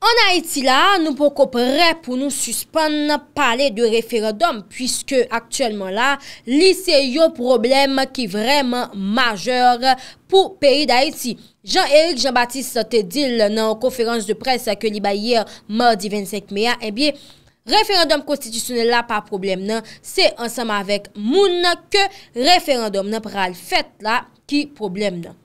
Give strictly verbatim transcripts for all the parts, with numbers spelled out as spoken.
Ann Ayiti la, nou poko prè pou nou sispann pale de referandòm, puiske aktyèlman la, li se yon pwoblèm ki vrèman majè pou peyi Dayiti. Jean Eric Jean Baptiste te di l nan yon konferans de près ke li bay yè madi vennsenk me a, ebyen, referandòm konstitisyonèl la pa pwoblèm nan, se ansanm avèk moun ke referandòm nan pral fèt la ki pwoblèm nan.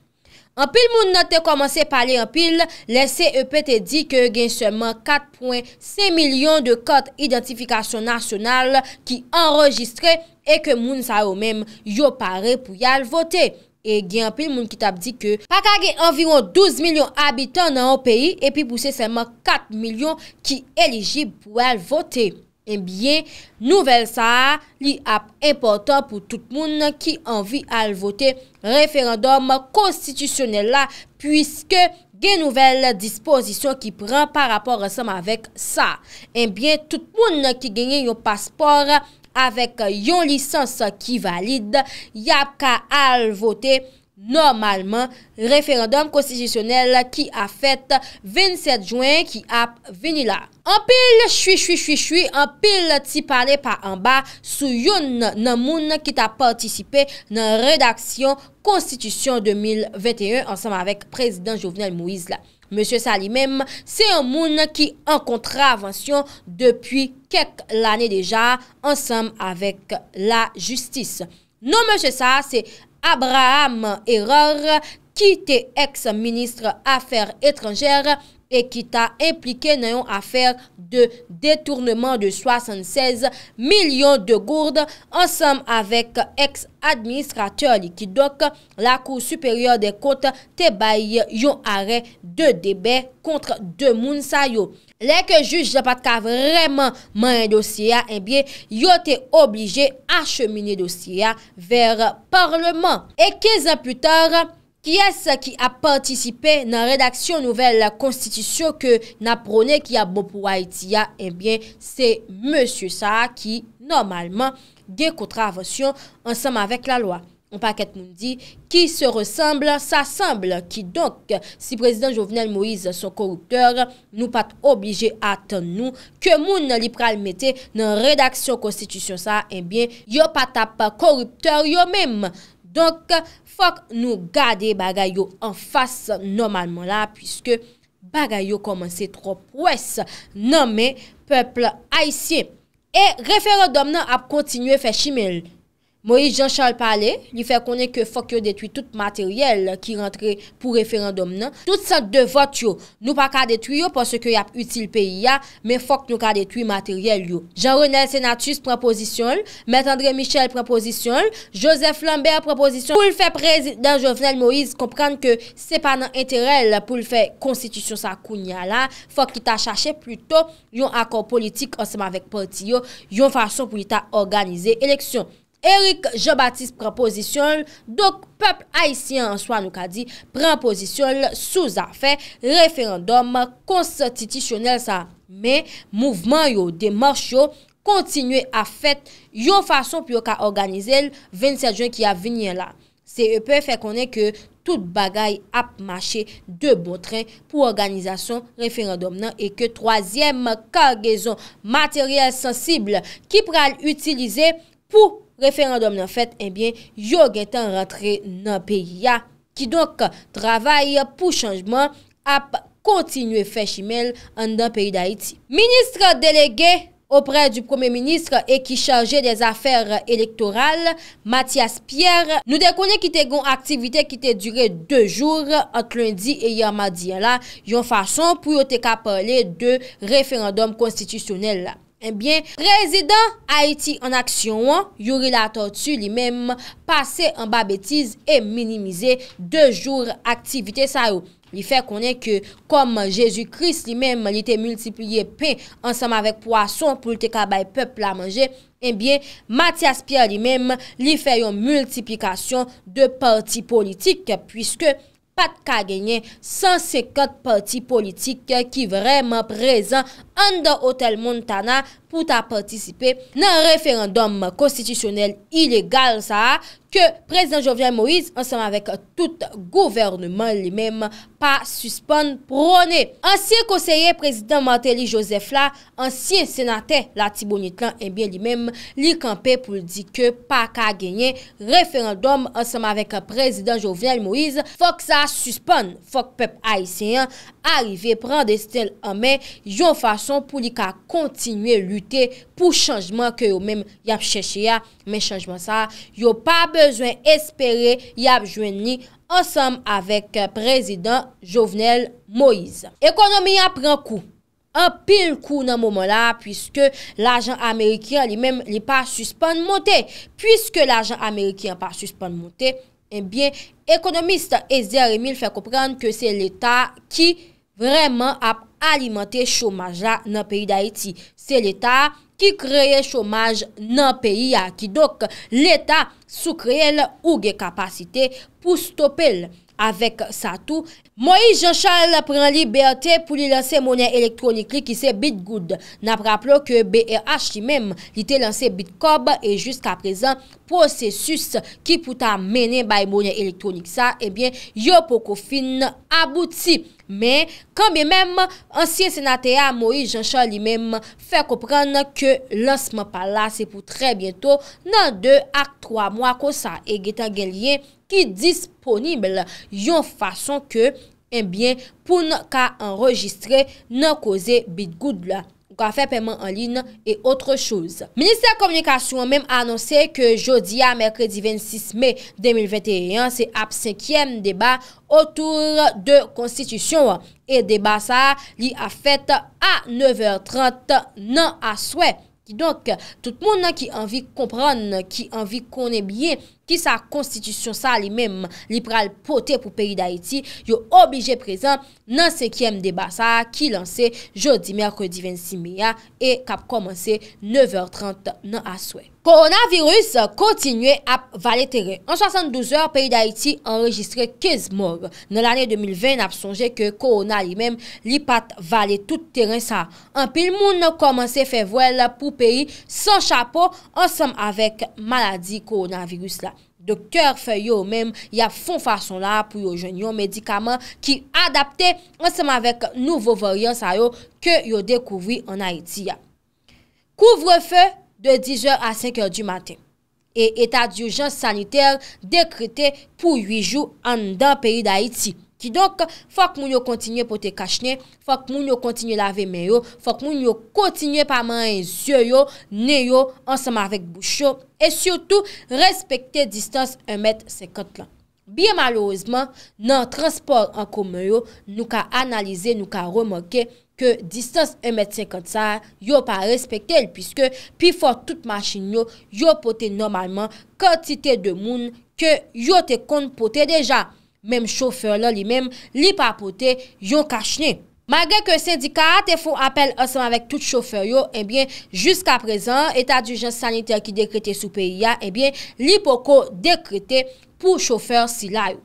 Anpil moun nan te kòmanse pale anpil lè C E P te di ke gen sèlman kat pwen senk milyon de kat idantifikasyon nasyonal ki anrejistre e ke moun sa yo menm yo pare pou y al vote. E gen anpil moun ki t ap di ke pa ka gen anviwon douz milyon abitan nan yon peyi epi pou se sèlman kat milyon ki elijib pou al vote. Ebyen, nouvèl sa a, li ap enpòtan pou tout moun ki anvi al vote referandòm konstitisyonèl la, puiske gen nouvèl dispozisyon ki pran pa rapò ansanm avèk sa. Ebyen, tout moun ki genyen yon paspò avèk yon lisans ki valid, y ap ka al vote nòmalman referandòm konstitisyonèl ki ap fèt vennsèt jen ki ap vini la. Anpil chwichwichwichwi, anpil ti pale pa anba sou youn nan moun ki t ap patisipe nan redaksyon konstitisyon de mil venteyen ansanm avèk prezidan Jovenel Moïse la. Mesye sa li menm, se yon moun ki an kontravansyon depi kèk lane deja ansanm avèk lajistis. Non mesye sa a se Abraham Herard, ki te ex ministre afè etranjè e ki ta enplike nan yon afè de detournement de soixante-seize millions de gourdes ansanm avèk ex administratè li. Kidonk, Lakou Siperyè dè Kont te bay yon arè de debè kont de moun sa yo. Lè ke jij la pa t ka vrèman manyen dosye a, ebyen, yo te oblije achemine dosye a vè palman. E kenz an pita, kiyès ki ap patisipe nan redaksyon nouvèl konstitisyon ke n ap pwone ki ap bon pou Ayiti a? Ebyen, se mesye sa a ki, nòmalman, gen kontravansyon ansanm avèk lalwa. Yon pakèt moun di, qui se ressemble s'assemble. Kidonk, si prezidan Jovenel Moïse se yon koriptè, nou pa t oblije atann nou ke moun li pral mete nan redaksyon konstitisyon sa a, ebyen, yo pa t ap koriptè yo menm. Donk, fòk nou gade bagay yo anfas nòmalman la, puiske bagay yo kòmanse twò pwès nan men pèp ayisyen. E referandòm nan ap kontinye fè chimen l. Moïse Jean Charles pale, li fè konnen ke fòk yo detwi tout materyèl ki rantre pou referandòm nan. Tout sant de vòt yo, nou pa ka detwi yo paske y ap itil peyi a, men fòk nou ka detwi materyèl yo. Jean Renel Senatus pran pozisyon l, Mèt André Michel pran pozisyon l, Joseph Lambert pran pozisyon l pou l fè prezidan Jovenel Moïse konprann ke se pa nan enterè l pou l fè konstitisyon sa kounye a la, fòk li ta chache plito yon akò politik ansanm avèk pati yo, yon fason pou li ta òganize eleksyon. Eric Jean Baptiste pran pozisyon l, donk pèp ayisyen an swa nou ka di pran pozisyon l sou zafè referandòm konstitisyonèl sa a. Men, mouvman yo, demach yo, kontinye ap fèt yon fason pou yo ka òganize l vennsèt jen ki ap vini an la. C E P fè konnen ke tout bagay ap mache de bon tren pou òganizasyon referandòm nan e ke twazyèm kagezon materyèl sansib ki pral itilize pou referandòm nan fèt, ebyen, yo gentan rantre nan peyi a. Kidonk, travay pou chanjman ap kontinye fè chimen l anndan peyi Dayiti. Minis delege auprès du Premier ministre et qui chargé des affaires électorales, Mathias Pierre, nou te konnen ki te gen yon aktivite ki te dire de jou ant lendi e yè madi an la, yon fason pou yo te ka pale de referandòm konstitisyonèl la. Ebyen, prezidan Ayiti an aksyon an, Youri Latortue, li menm, pase anba betiz e minimize de jou aktivite sa yo. Li fè konnen ke kòm Jezi Kris li menm, li te miltipliye pen ansanm avèk pwason pou l te ka bay pèp la manje, ebyen, Mathias Pierre li menm, li fè yon miltiplikasyon de pati politik, puiske pa t ka genyen san senkant pati politik ki vrèman prezan anndan otèl Montana pou ta patisipe nan referandòm konstitisyonèl ilegal sa a ke prezidan Jovenel Moïse ansanm avèk tout gouvènman li menm pa sispann pwone. Ansyen konseye prezidan Martelly Joseph la, ansyen senatè Latibonit lan, ebyen li menm, li kanpe pou l di ke pa ka genyen referandòm ansanm avèk prezidan Jovenel Moïse. Fòk sa sispann, fòk pèp ayisyen an arive pran desten l an men yon fason pou li ka kontinye lite pou chanjman ke yo menm y ap chèche a. Men chanjman sa a, yo pa bezwen espere y ap jwenn li ansanm avèk prezidan Jovenel Moïse. Ekonomi a pran kou. Anpil kou nan moman la, puiske lajan ameriken an li menm, li pa sispann monte. Puiske lajan ameriken an pa sispann monte, ebyen, ekonomis Esder Emile fè konprann ke se Leta ki vrèman ap alimante chomaj la nan peyi Dayiti. Se Leta ki kreye chomaj nan peyi a. Kidonk, Leta, si w kreye l, ou gen kapasite pou stope l. Avèk sa tou, Moïse Jean Charles pran libète pou li lanse monè elektwonik li ki se Bitgoud. N ap raple w ke B R H li menm, li te lanse Bitkòb e jiskaprezan, pwosesis ki pou ta mennen bay monè elektwonik sa, ebyen, yo poko fin abouti. Men, kanmenm, ansyen senatè a, Moïse Jean Charles li menm, fè konprann ke lansman pa l la se pou trè byento, nan de ak twa mwa konsa, e gentan gen lyen ki disponib yon fason ke, ebyen, pou n ka anrejistre nan koze Bitgoud la. Ou ka fè pèman an liy e otre choz. Ministè kominikasyon an menm anonse ke jodi a, mèkredi vennsis me de mil venteyen an, se ap senkyèm deba otou de konstitisyon an. E deba sa a, li ap fèt a nevè trant nan aswè. Kidonk, tout moun ki anvi konprann, ki anvi konnen byen kisa konstitisyon sa li menm li pral pote pou peyi Dayiti, yo oblije prezan nan senkyèm deba sa a ki lanse jodi mèkredi vennsis me a e k ap kòmanse nevè trant nan aswè. Kowonaviris kontinye ap vale teren. An swasanndouz è, peyi Dayiti anrejistre kenz mò. Nan lane de mil ven, n ap sonje ke kowona li menm, li pa t vale tout teren sa. Anpil moun kòmanse fè vwèl pou peyi san chapo ansanm avèk maladi kowonaviris la. Doktè fè yo menm, y ap fon fason la pou yo jwenn yon medikaman ki adapte ansanm avèk nouvo varyan sa yo ke yo dekouvri ann Ayiti a. Kouvrefe de diz è a senk è di maten. E eta dijans sanitè dekrete pou uit jou anndan peyi Dayiti. Kidonk, fòk moun yo kontinye pote kachnen, fòk moun yo kontinye lave men yo, fòk moun yo kontinye pa manyen zye yo, nen yo, ansanm avèk bouch yo, e sitou respekte distans en mèt senkant lan. Byen malerezman, nan transpò an komen yo, nou ka analize, nou ka remake ke distans en mèt senkant sa a, yo pa respekte l, piske pifò tout machin yo, yo pote nòmalman kantite de moun ke yo te konn pote deja. Menm chofè lan li menm, li pa pote yon kachnen. Malgre ke sendika a te fè yon apèl ansanm avèk tout chofè yo, ebyen, jiskaprezan, eta dijans sanitè ki dekrete sou peyi a, ebyen, li poko dekrete pou chofè sila yo.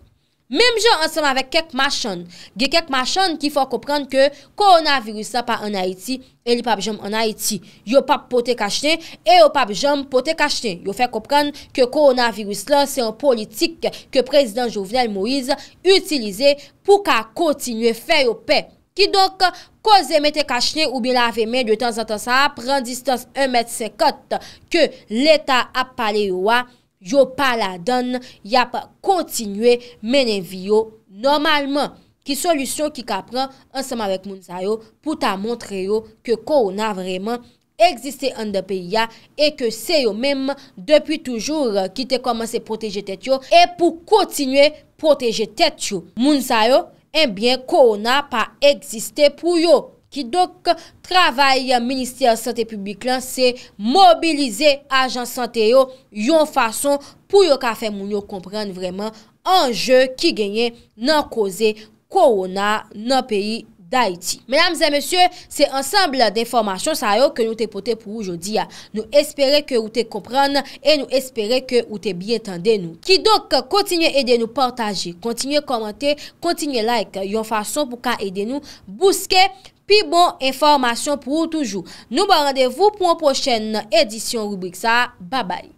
Menm jan ansanm avèk kèk machann, gen kèk machann ki fè w konprann ke kowonaviris la pa ann Ayiti e li p ap janm ann Ayiti. Yo p ap pote kachnen e yo p ap janm pote kachnen. Yo fè konprann ke kowonaviris la se yon politik ke prezidan Jovenel Moïse itilize pou ka kontinye fè yo pè. Kidonk, koze mete kachnen oubyen lave men de tanzantan sa a, pran distans en mèt senkant ke Leta ap pale yo a, yo pa ladan l, y ap kontinye mennen vi yo nòmalman. Ki solisyon ki ka pran ansanm avèk moun sa yo pou ta montre yo ke kowona vrèman egziste anndan peyi a e ke se yo menm depi toujou ki te kòmanse pwoteje tèt yo e pou kontinye pwoteje tèt yo. Moun sa yo, ebyen, kowona pa egziste pou yo. Kidonk, travay ministè sante piblik lan se mobilize ajan sante yo yon fason pou yo ka fè moun yo konprann vrèman anje ki genyen nan koze kowona nan peyi Dayiti. Medam e mesye, se ansanm de enfòmasyon sa yo ke nou te pote pou ou jodi a. Nou espere ke ou te konprann e nou espere ke ou te byen tande nou. Kidonk, kontinye ede nou pataje, kontinye kòmante, kontinye like, yon fason pou ka ede nou bouske pi bon enfòmasyon pou ou toujou. Nou ba w randevou pou yon pwochèn edisyon ribrik sa a. Babay.